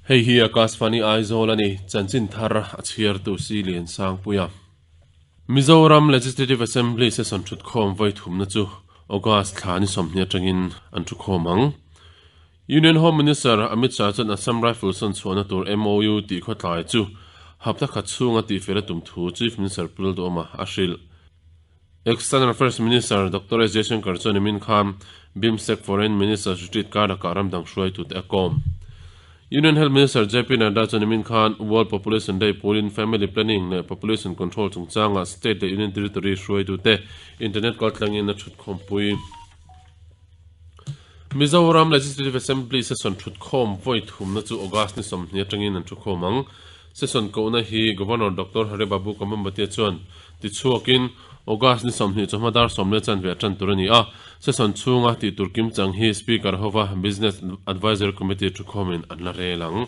Hei hi Akashvani Aizawl a ni, chanchin thar a chhiartu Si Liansangpuia. Mizoram Legislative Assembly session thutkhawm vawi thumna chu August thla ni 20 atangin an thukhawm ang. Union Home Minister Amit Shah chuan Assam Rifles sawn chhuahna tur MOU tih khawtlai chu hapta khat chhunga tihfel a tum thu Chief Minister Pu Lalduhawma a hrilh. External Affairs Minister Doctor S Jaishankar chuan nimin khan BIMSTEC Foreign Ministers Retreat karlakah ram dang hruaitute a kawm. Union Health Minister JP Nadda chuan nimin khan World Population Day pulin Family Planning leh Population Control chungchangah State leh Union Territory hruaitute internet kaltlangin a thutkhawmpui. Mizoram Legislative Assembly session thutkhawm vawi thumna chu August ni 20 atangin an thukhawm ang. Session kohna hi Governor Doctor Hari Babu Kambhampati chuan tichhuakin August ni 20 chawhma dar sawm leh chanve a tan tur a ni a. Session chhunga tih tur kimchang hi Speaker hova Business Advisory Committee thukhawmin an la rel ang.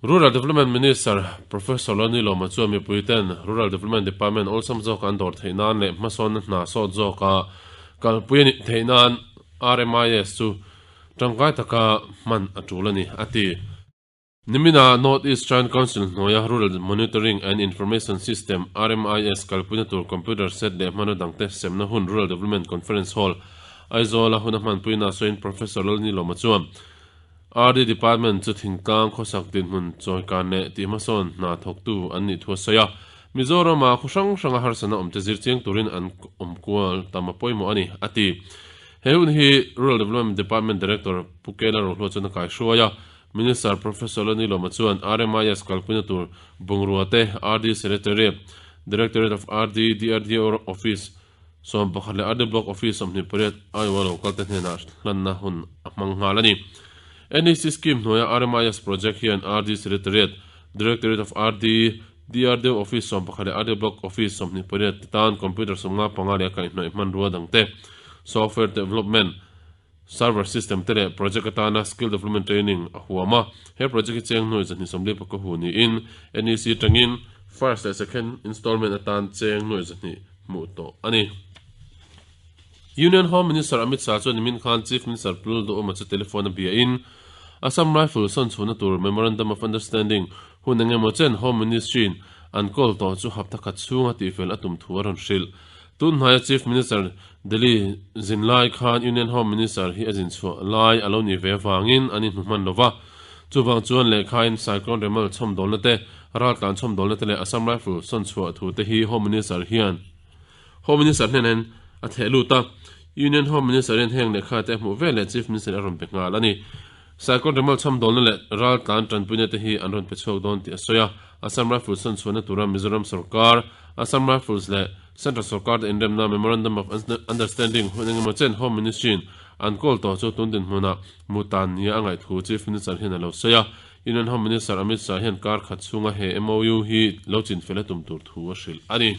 Rural Development Minister Professor Loni Lawma chuan mipui ten Rural Development Department awlsam zawka an dawr theih nan leh hmasawnna hna sawt zawka kalpui a nih theih nan RMIS chu tangkai taka hman a tul a ni, a ti. Nimina North East Shrine Council hnuaia Rural Monitoring and Information System, RMIS, kalpuina tur computer set leh hmanraw dangte semna hun Rural Development Conference Hall, Aizawl-a hun a hmanpuina sawiin Professor Loni Lawma chuan, RD Department chu thingtlang khawsak dinhmun chawikan leh tihhmasawn hna thawktu an nih thu a sawi a. Mizorama khaw hrang hranga harsatna awmte zir chiang turin an awm kual tam a pawimawh a ni, a ti. He hun hi Rural Development Department Director Pu Kela Rohlua chuan a kaihruai a. Minister Professor Lani Lawma chuan RMIS kalpuina tur bungrua te RD Secretariat, Directorate of RD, DRDO Office, 11 leh RD Block Office 28 Iowa lo kalte hnenah hlanna hun a hmang nghal a ni. NEC Scheme hnuaia RMIS Project hian RD Secretariat, Directorate of RD, DRDO Office 11 leh RD Block Office 28 te tan computer 55 leh a kaihhnawih hmanrua dangte, software development, server system te leh project atana skill development training a huam a. He project hi cheng nuai 244 hu niin NEC atangin first leh second installment atan cheng nuai 200 hmuh tawh a ni. Union Home Minister Amit Shah chuan nimin khan Chief Minister Pu Lalduhoma chu telephone a bia in Assam Rifle sawn chhuahna tur Memorandum of Understanding hun engemaw chen Home Ministry in an kawl tawh chu hapta khat chhunga tihfel a tum thu a rawn hrilh. Tun hnaia Chief Minister Delhi zin lai khan Union Home Minister hi a zin chhuah lai a lo ni ve avangin an inhmu hman lo va. Chuvang chuan lehkhain Cyclone Remal chhawmdawlna te, raltlan chhawmdawlna te leh Assam Rifle sawn chhuah thu te hi Home Minister hian Home Minister hnenah a theh lut a. Union Home Minister hian heng lehkha te a hmuh veleh Chief Minister a rawn pe nghal a ni. Cyclone Remal chhawmdawlna leh raltlan tanpuina te hi an rawn pe chhuak dawn tih a sawi a. Assam Rifles sawn chhuahna tura Mizoram sorkar, Assam Rifles leh Central sorkar te inremna Memorandum of Understanding hun engemaw chen Home Ministry in an kawl tawh chu tun dinhmunah mu tan nia a ngaih thu Chief Minister hian a lo sawi a. Union Home Minister Amit Shah hian kar khat chhunga he MOU hi lo chinfel a tum tur thu a hrilh a ni.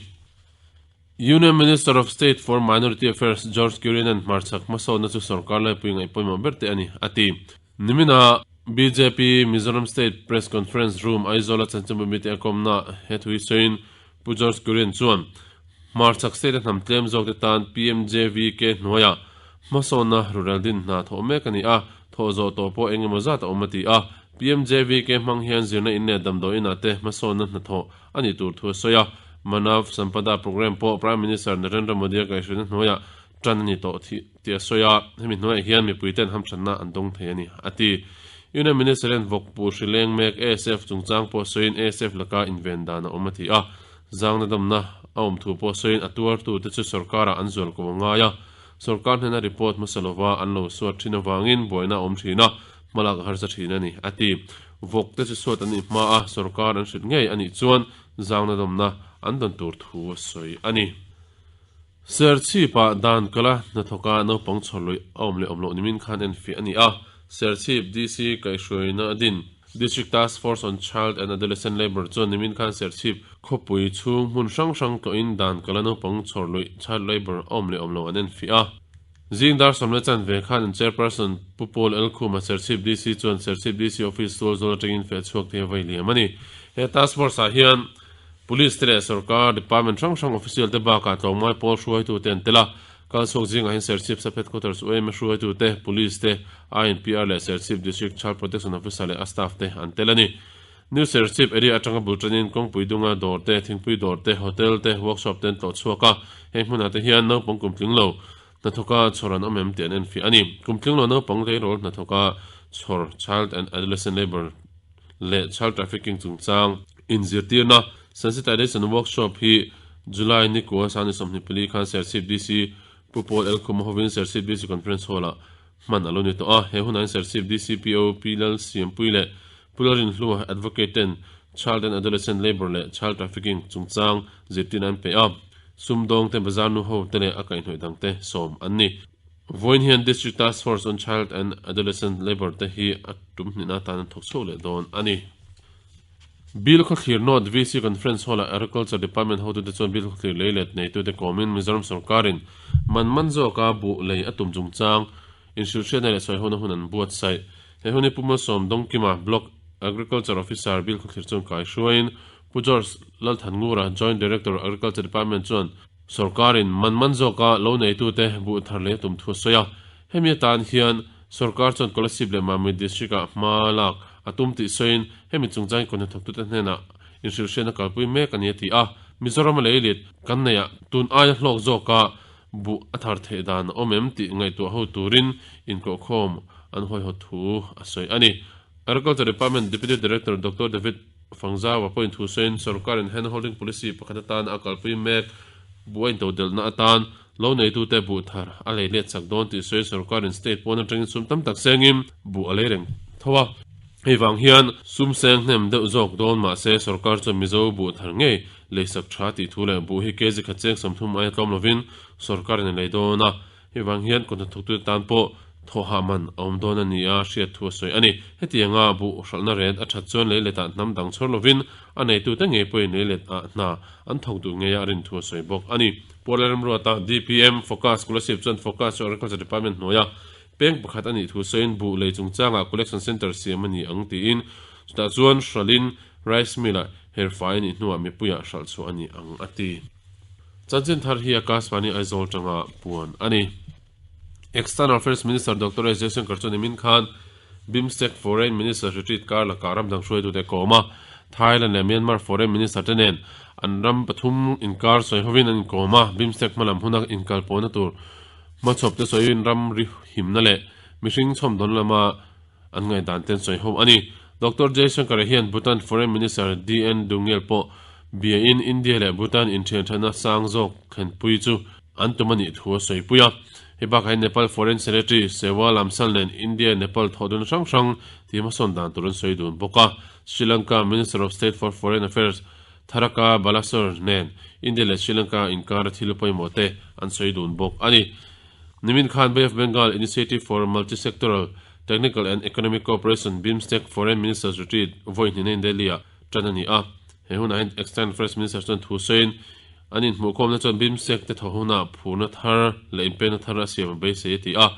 Union Minister of State for Minority Affairs George Kurian-a'n hmarchhak hmasawnna chu sorkar laipui ngaih pawimawh ber te a ni, a ti. Nimina bjp Mizoram State Press Conference Room Aizawl-a chanchinbu mite a kawmna he thu hi sawiin Pu George Kurian chuan hmarchhak state-a hnam tlem zawkte tan PMJVK hnuaiah hmasawnna rural din hna thawh mek a ni a, thawh zawh tawh pawh eng emaw zat a awm a ti a. PMJVK hmang hian zirna in leh damdawi inah te hmasawnna hnathawh a nih tur thu a sawi a. Manav Sampada Programme pawh Prime Minister Narendra Modi-a kaihhruaina hnuaiah tan a ni tawh tih a sawi a, hemi hnuaiah hian mipuiten hamthatna an dawng thei a ni, a ti. Union Minister hian vawkpu hri leng mek ASF chungchang pawh sawiin ASF laka inven dan a awm a ti a, zangna damna a awm thu pawh sawiin a tuartute chu sorkarah an zual ko a ngai a, sorkar hnena report hmasa lova an lo suat thin avangin buaina a awm thin a, hmalak a harsa thin a ni, a ti. Vawk te chu suat an nih hma a, sorkar an hrilh ngei a nih chuan zangna damna an dawn tur thu a sawi a ni. Serchhip-ah dan kala hnathawka naupang chhawrluih a awm leh awm loh nimin khan enfiah a ni a, Serchhip DC kaihhruaina a din. District Task Force on Child and Adolescent Labour chuan nimin khan Serchhip khawpui chhung hmun hrang hrang tlawhin dan kala naupang chhawrluih, child labour, a awm leh awm loh an enfiah a. Zing dar sawm leh chanve khan an Chairperson Pu Paul Elkhuma Serchhip DC chuan Serchhip DC Office tual zawl atangin feh chhuak thei a vei liam a ni. He Task Force-ah hian Police te leh sorkar department hrang hrang official te bakah tlawmngai pawl hruaitute an tel a. Kal chhuak zingah hian Serchhip Sub Headquarters UAM hruaitute, Police te, INPR leh Serchhip District Child Protection Officer leh a staff te an tel a ni. New Serchhip area atanga bul tanin kawngpui dunga dawr te, thingpui dawr te, hotel te, workshop te an tlawh chhuak a, heng hmunah te hian naupang kumtling lo hnathawka chhawr an awm em tih an enfiah a ni. Kumtling lo naupang tleirawl hnathawka chhawr Child and Adolescent Labour leh Child Trafficking chungchang inzirtirna Sensitization Workshop hi July ni kua sani 24 khan Serchhip DC Pu Paul L Khuma hovin Serchhip DC Conference Hall-ah hman a lo ni tawh a. He hunah hian Serchhip DCPO Pi Lal Siampui leh Pu Lalrinhlua Advocate ten Child and Adolescent Labour leh Child Trafficking chungchang zirtirna an pe a. Sumdawngte, bazar nu ho te leh a kaihhnawih dangte sawm an ni. Vawiin hian District Task Force on Child and Adolescent Labour te hi a tum hnihna atan an thawk chhuak leh dawn a ni. Bill Khawthlir North VC Conference Hall-ah Agriculture Department hotute chuan Bill Khawthlir lei let neitute kawmin Mizoram sawrkarin man man zawka buh lei a tum chungchang inhrilhhriatna leh sawihona hun an buatsaih. He hun hi Pu Malsawm Dawngkima, Block Agriculture Officer Bill Khawthlir chuan kaihruaiin Pu George Lalthanngura, Joint Director, Agriculture Department chuan Sawrkarin man man zawka lo neitute buh thar leh a tum thu a sawi a. Hemi atan hian sawrkar chuan Kolasib leh Mamit District-ah hma lak a tum tih sawiin hemi chungchangin kawhna thawktute hnenah inhrilhhriatna kalpui mek a ni a ti a. Mizoram a leilit kan neihah tun aia hlawk zawka buh a thar theih dan a awm em tih ngaihtuah ho turin inkohkhawm an hawihawt thu a sawi a ni. Agriculture Department Deputy Director Doctor David Fangzaua pawhin thu sawiin sawrkarin hand holding policy pakhat atana a kalpui mek buh a intodelhna atan lo neitute buh thar a lei let chak dawn tih sawiin sawrkarin state pawn atangin sum tam tak sengin buh a lei reng tho a. Hei vang hian sum seng hnem deuh zawk dawn mahse sawrkar chuan Mizo buh thar ngei leisak tha tih thu leh buh hi kg khat cheng 30 aia tlawm lovin sawrkarin a lei dawn a. Hei vang hian kut hnathawktute tan pawh thawhah man a awm dawn a ni a hriat thu a sawi a ni. Hetianga buh hralhna ret a that chuan leiletah hnam dang chhawr lovin a neitute ngei pawhin leilet ah hna an thawk duh ngei a rin thu a sawi bawk a ni. Pu Lalremruata, DPM, Focus, Kolasib chuan Focus chu Agriculture Department hnuaia peng pakhat a nih thu sawiin buh lei chungchangah collection centre siam a ni ang tiin chutah chuan hralhin rice mill-ah herfai a nih hnuah mipuiah hralh chhuah a ni ang a ti. Chanchin thar hi Akashvani Aizawl tanga puan a ni. External Affairs Minister Doctor S Jaishankar chuan nimin khan BIMSTEC Foreign Ministers Retreat kar lakah ram dang hruaitute kawm a, Thailand leh Myanmar Foreign Minister te nen an ram pathum inkar sawi hovin an inkawm a, BIMSTEC hmalam huna inkalpawhna tur hmachhawp te sawiin ram ri himna leh mihring chhawmdawn lama an ngaihdan ten sawi ho a ni. Doctor Jaishankar hian Bhutan Foreign Minister DN Dungel pawh biain India leh Bhutan inthianthatna sang zawk thlenpui chu an tum a nih thu a sawipui a. Hei bakah hian Nepal Foreign Secretary Sewa Lamsal nen India Nepal thawhdun hrang hrang tih hmasawn dan tur an sawi dun bawk a. Sri Lanka Minister of State for Foreign Affairs Tharaka Balasore nen India leh Sri Lanka inkara thil pawimawh te an sawi dun bawk a ni. Nimin khan Bay of Bengal Initiative for Multi-Sectoral Technical and Economic Cooperation, BIMSTEC, Foreign Ministers Retreat vawi hnihna in Delhi-ah tan a ni a. He hunah hian External Affairs Minister chuan thu sawiin, an inhmuhkhawmna chuan BIMSTEC te thaw hunah phurna thar leh inpekna thar a siam a beisei a ti a.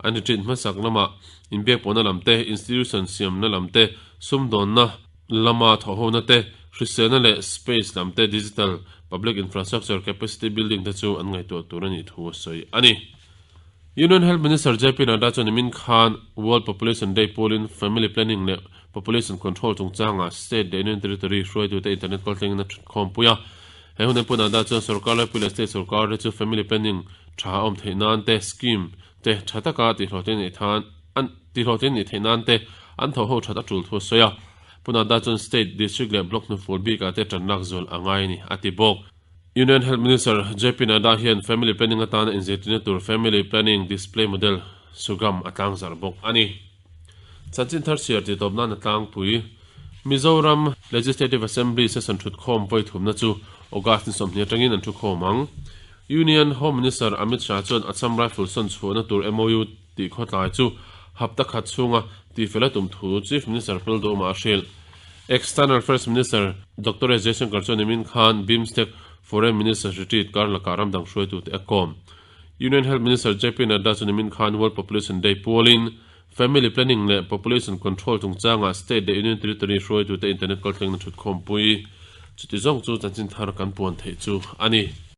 An retreat hmasak lamah inbiakpawhna lam te, institution siamna lam te, sumdawnna lama thawhhona te, hriselna leh space lam te, digital public infrastructure capacity building te chu an ngaihtuah tur a nih thu a sawi a ni. Union Health Minister JP Nadda chuan nimin khan World Population Day pawlin Family Planning leh Population Control chungchanga State leh Union Territory hruaitute internet kaltlengin a thutkhawmpui a. He hun Pu Nadda chuan sorkar laipui leh state sorkar te chu family planning tha a awm theih nan te, scheme te tha taka tihlawhtlin nih theih nan te an thawhho that a tul thu a sawi a. Pu Nadda chuan state, district leh block hnufual bikah te tan lak zual a ngai a ni, a ti bawk. Union Health Minister JP Nadda hian family planning atana inzirtirna tur Family Planning Display Model Sugam a tlangzarh bawk a ni. Chanchin thar chhiar tih tawp nan a tlangpui. Mizoram Legislative Assembly session thutkhawm vawi thumna chu August ni 20 atangin an thukhawm ang. Union Home Minister Amit Shah chuan Assam Rifle sawn chhuahna tur MOU tih khawtlai chu hapta khat chhunga tihfel a tum thu Chief Minister Phil Duhma a hrilh. External Affairs Minister Doctor S Jaishankar chuan nimin khan BIMSTEC Foreign Ministers Retreat kar lakah ram dang hruaitute a kawm. Union Health Minister JP Nadda chu nimin khan World Population Day pualin Family Planning leh Population Control chungchangah State leh Union Territory hruaitute internet kaltlengna thutkhawmpui chuti zawng chu chanchin thar kan puan theih chu a ni.